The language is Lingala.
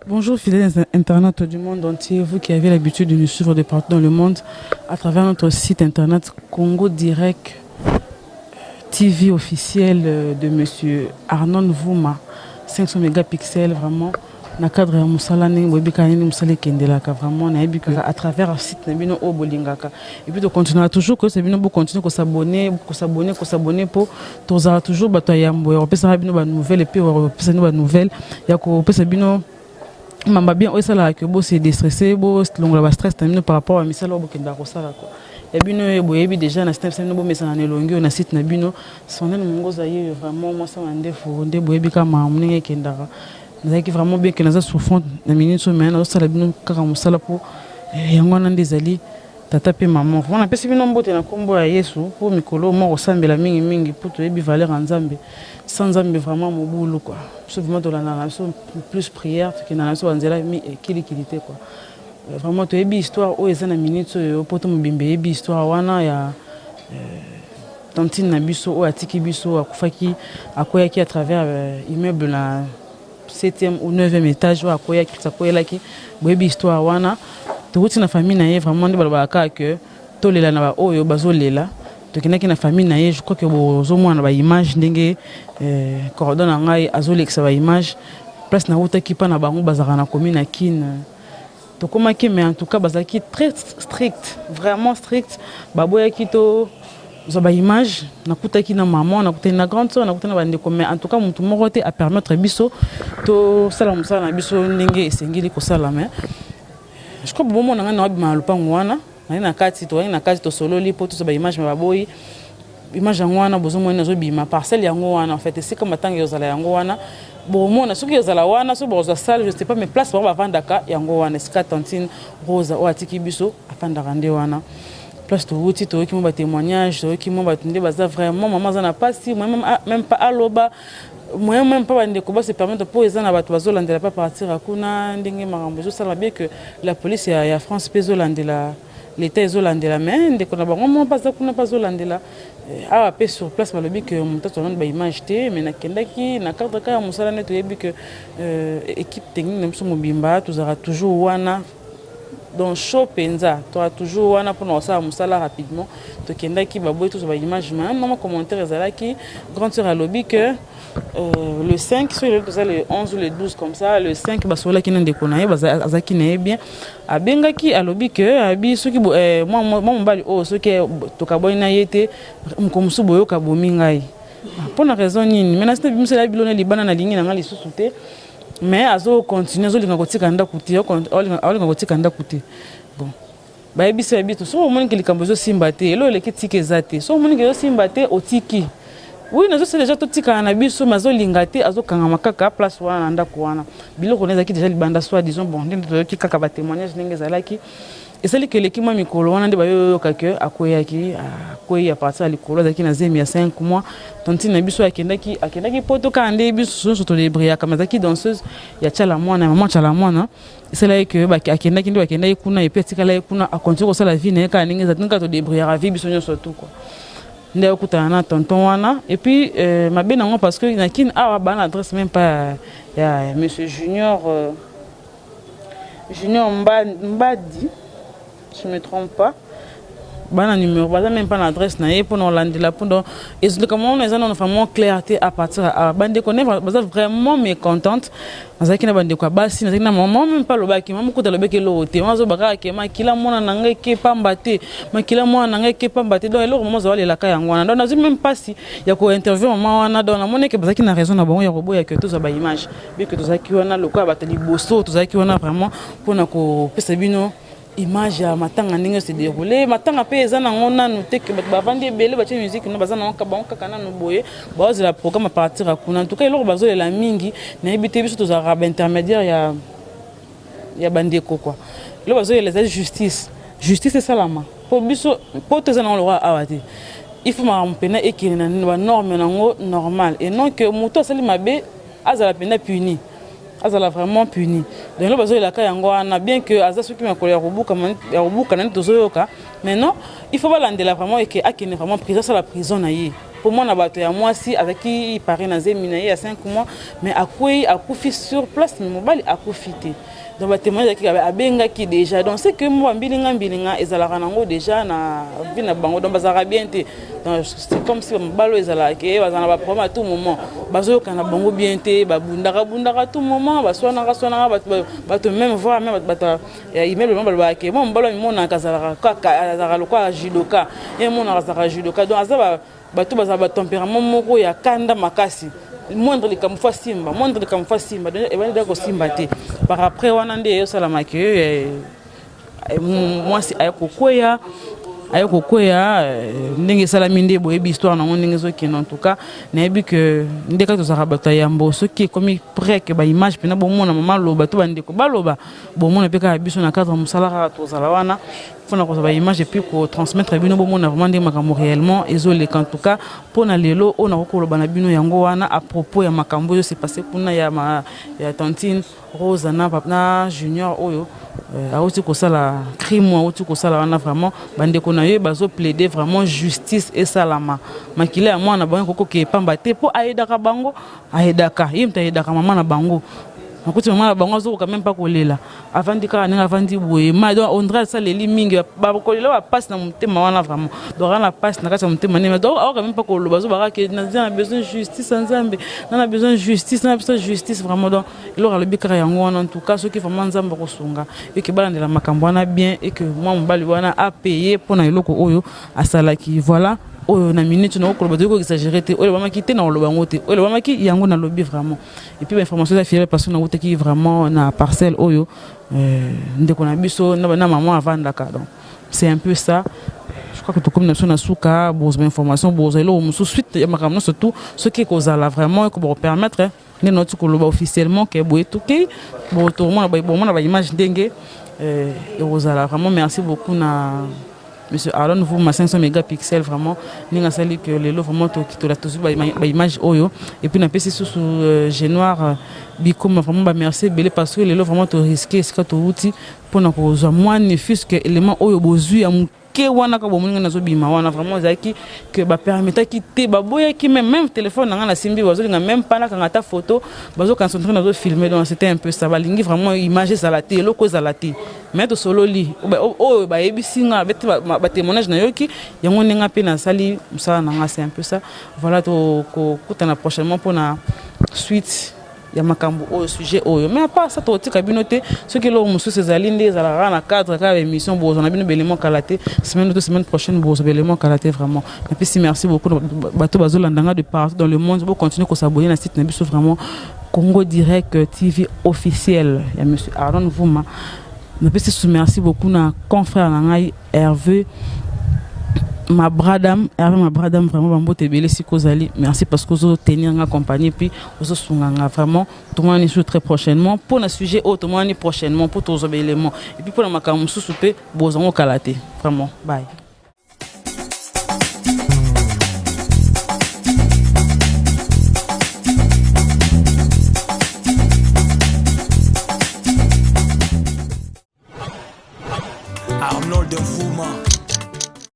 Bonjour fidèles internautes du monde entier, vous qui avez l'habitude de nous suivre de partout dans le monde à travers notre site internet Congo Direct TV officiel de monsieur Arnon Vuma, 500 mégapixels vraiment na cadre ya mosala ndenge boyebi kaka ndenge mosala ekendelaka. Vraiment nayebi que à travers site na bino oyo bolingaka, et puis tocontinuera toujours koyebisa bino bocontinue kos'abonner, kos'abonner, kos'abonner, mpo tozala toujours bato ya yambo ya kopesaka bino banouvelle, et puis kopesa bino banouvelle ya kopesa bino mamba bien oyo esalaka ke bose déstresser, bolongola bastress na bino par rapport ya misala oyo bokendaka kosala quoi. Ya bino oyo boyebi déjà na site na bino, bomesana na elongi oyo na site na bino, Sandrine Mongoza ye vraiment mwasi ya ndefu nde boyebi kaka makambo ndenge ekendaka. Nazalaki vraiment bien ke naza souffrante na minute oyo, mais nazosala bino kaka mosala mpo yango wana nde ezali tata mpe mama. Vraiment napesi bino mbote na nkombo ya Yesu, mpo mikolo moko kosambela mingimingi mpo toyebi valeur ya Nzambe. Sans Nzambe vraiment mobulu quoi. Biso vraiment tolandaka na biso plus prière, tokendaka na biso banzela kilikili te quoi. Vraiment toyebi histoire oyo eza na minute oyo, mpo to mobimba eyebi histoire wana ya tantine na biso oyo atiki biso, akufaki, akweyaki à travers immeuble na 7e ou 9e étage oyo akweyaki, akweyelaki. Boyebi histoire wana. Tokoti na famille na ye, vraiment nde balobaka kaka ke tolela na baoyo bazolela. Tokendaki na famille na ye, je crois que bozomona na baimage ndenge cordon na ngai azolekisa baimage. Place nautaki mpa na bango, bazalaka na commune ya Kine. Tokomaki, mais en tout cas bazalaki très strict, vraiment strict, baboyaki to zwa baimage. Nakutaki na mama, nakutaki na grande sœur, nakutaki na bandeko, mais en tout cas motu moko te apermettre biso tosala mosala na biso ndenge esengeli kosala. Mais je crois bomona ngai na wabima na lopango wana, naye na kati, tokaki na kati, tosololi mpo tozwa baimage, mais baboyi. Image yango wana bozomona nazobima parcelle yango wana. En fait esika matanga ezala yango wana, bomona soki ezala wana, soki bokozwa salle, je sais pas, mais place bango bavandaka yango wana, esika tantine Rosa oyo atiki biso afandaka nde wana. Place towuti, toyoki mwa batémoignage, toyoki mwa bato nde baza vraiment, mama aza na mpasi, même pas aloba, moyen même pas bandeko base permettre, mpo eza na bato bazolandela pa partir ya kuna ndenge makambo ezosala bien, que la police ya France mpe ezolandela, l'État ezolandela, mais ndeko na bango moko mpe aza kuna mpe azolandela. Awa mpe sur place balobi ke moto azwa nano baimage te, mais nakendaki na cadre kaka ya mosala nde toyebi ke équipe technique na biso mobimba tozalaka toujours wana, donc chaud mpenza, toza toujours wana mpona kosala mosala rapidement. Tokendaki, baboyi tozwa baimage, mais mama commentaire ezalaki, grande sœur alobi que le 5, soki lelo toza le 11 ou le 12 comme ça, le 5 basololaki na ndeko na ye, azalaki na ye bien, abengaki, alobi ke abi soki mwa mobali oyo, soki tokaboyi na ye te, moko mosusu boyoka bomi ngai mpo na raison nini. Mais nasi bimisela bilona libanda, nalingi na ngai lisusu te, mais azocontinue, azolinga kotika ndako te, aolinga kotika ndako te. Bon, bayebisi ya biso, soki omoniki likambo ezosimba te, elo eleki tika eza te, soki omoniki ezosimba te, otiki. Oui, nazosala deja, totikala na biso, mais azolinga te, azokangama kaka place wana na ndako wana. Biloko na ezalaki deja libanda, soit disons. Bon, ndenge toyoki kaka batémoignage ndenge ezalaki, esaliki eleki mwa mikolo wana nde bayoyoka ke akweyaki, akwei à partir ya likolo, azalaki na zemi ya 5 mois. Tantine na biso akendaki poto kaka nde biso nyonso todébrouillaka, mais azalaki danseuse ya Tiala Mwana, mama Tiala Mwana. Esalaki ke akendaki nde bakendaki kuna, et puis atikala ye kuna, acontinue kosala vie na ye kaka ndenge ezalaki kaka, todébrouillaka vie biso nyonso tu quoi. Nde akutana na tonton wana, et puis mabe nango, parce que na Kine awa baa na adresse même pas ya monsieur Junior, Junior Mbadi, je me trompe pas, bana numéro baza même pas na adresse na ye mpona kolandela, mpo donc likambo wana eza nano vraiment clair te. À partir ya bandeko ne baza vraiment mécontente. Nazalaki na bandeko ya basi, nazalaki na mama, même pas alobaki, mama kuta alobaki eloko te. Mama azoba kaka ke makila mwana na ngai eke pamba te, makila mwana na ngai eke pamba te. Donc eloko mama azalelaka yango wana. Donc nazwi même mpasi ya kointerview mama wana. Donc namoni eke bazalaki na raison na bango ya koboya ke tozwa baimage, bien que tozalaki wana lokola bato liboso, tozalaki wana vraiment mpona kopesa bino image ya matanga ndenge se déroulé. Matanga mpe eza nango nanu te ke bato bavandi ebele, batie musique no, baza nango bango kaka nanu boye, baozela programme à partir ya kuna. En tout cas eloko bazolela mingi, nayebi te, biso tozalaka baintermédiaire ya bandeko quoi. Eloko bazolela eza justice, justice esalama, mpo biso mpo toza nango lokola awa te. Il faut makambo mpena ekende na banorme nango normal, et non que moto asali mabe azala mpena puni, azala vraiment puni. Donc eloko bazoyelaka yango wana, bien que aza soki makolo ya kobuka nani tozoyoka, mais non, il faut balandela vraiment eke akende vraiment prison, asala prison na ye. Mpo mwana bato ya mwasi azalaki pari na zemi na ye ya 5 mois, mais akwei, akufi sur place, mais mobali akufi te. Donc batémoignage ezalaki, abengaki déjà. Donc c'est que mwa mbilinga mbilinga ezalaka nango déjà na vie na bango, donc bazalaka bien te. Donc c'est comme si mobali oyo ezalaka ke bazala na baproblème à tout moment, bazoyokana bango bien te, babundaka bundaka à tout moment, baswanaka swanaka bato, même voire même bato ya immeuble balobaka ke mwa mobali oyo mimonaka azalaka kaka, azalaka lokola judoka, ye monaka azalaka judoka. Donc aza bato bazala batempérament moko ya kanda makasi, moindre likambo faut asimba, moindre likambo faut asimba. Ebandi da kosimba te. Par après wana nde eyosalamaki, mwasi aye kokweya, aye kokweya. Ndenge esalami nde boyebi histoire nango ndenge ezokende. En tout cas, nayebi ke nde kaka tozalaka bato ya yambo, soki ekomi près ke baimage mpena bomona mama aloba to bandeko baloba, bomona mpe kaka biso na cadre ya mosala kaka tozala wana mpona kozwa baimage et puis kotransmettre bino, bomona vraiment ndenge makambo réellement ezoleka. En tout cas, mpona lelo oyo nakoki koloba na bino yango wana à propos ya makambo oyo se passe kuna ya tantine Rose na Junior oyo awuti kosala crime, awuti kosala wana. Vraiment, bandeko na ye bazoplaide vraiment justice esalama. Makila ya mwana bango ekoki epamba te, mpo ayedaka bango, ayedaka ye, moto ayedaka mama na bango. Nakuti mama na bango azokoka même mpa kolela, avandi kaka ndenge avandi boye. Ma donc on dirait asaleli mingi, bakolela bapasi na motema wana vraiment. Donc aza na pasi na kati ya motema nde donc aoka même mpa koloba, azobaka ke naza na besoin justice ya Nzambe, na na besoin justice, na besoin justice vraiment. Donc eloko alobi kaka yango wana. En tout cas, soki vraiment Nzambe akosunga eke balandela makambo wana bien eke mwa mobali wana apaye mpona eloko oyo asalaki. Voilà oyo na minute nakokoloba. Toyoki koexagérer te, oyo elobamaki te na koloba yango te, oyo elobamaki yango nalobi vraiment. Et puis bainformation eza fiable parce que nautaki vraiment na parcelle oyo ndeko na biso na mama avandaka. Donc c'est un peu ça. Je crois que tokomi na biso na suka. Bozwa information, bozwa eloko mosusu, suite ya makambo nyonso tout soki ekozala vraiment ekoba kopermettre nde nauti koloba officiellement ke boye tokei bomona baimage ndenge ekozala vraiment. Merci beaucoup na monsieur Arlon Vuma 500 mégapixels, vraiment ndenge asali ke lelo vraiment tozwi baimage oyo. Et puis napesi susu Genoir Bikoma vraiment bamerci ebele, parce que lelo vraiment torisque esika touti mpona kozwa mwa ne fût-ce que élément oyo bozwi ya moke wana kaka bomoni ngai nazobima wana. Vraiment ezalaki ke bapermetaki te, baboyaki même téléphone na ngai nasimbi, bazolinga même pas nakanga ata photo, bazoconcentre nazofilme. Donc c'était un peu ça, balingi vraiment image ezala te, eloko ezala te. Mais tosololi oyo bayebisi nga bete batémoignage nayoki yango ndenge mpe nasali mosala na nga. C'est un peu ça. Voilà, tokokutana prochainement mpona suite ya makambo oyo, sujet oyo. Mais à part ça, tokotika bino te. Soki eloko mosusu ezali nde ezalaka kaka na cadre kaka ya émission, bozwa na bino belemo kala te, semaine to semaine prochaine bozwa belemo kala te. Vraiment napesi merci beaucoup bato bazolanda nga de partout dans le monde. Bocontinue kosabonner na site na biso vraiment, Congo Direct TV officiel ya monsieur Aaron Vuma. Napesi su merci beaucoup na confrère na ngai Hervé Mabradam, Hervé Mabradam, vraiment bambote ebele sika ozali. Merci parce que ozotenir nga compagnie, puis ozosunga nga vraiment. Tomonani su très prochainement mpo na sujet oyo, tomonani prochainement mpo tozwa baélément et puis mpo na makambo mosusu mpe bozango kala te. Vraiment, bye.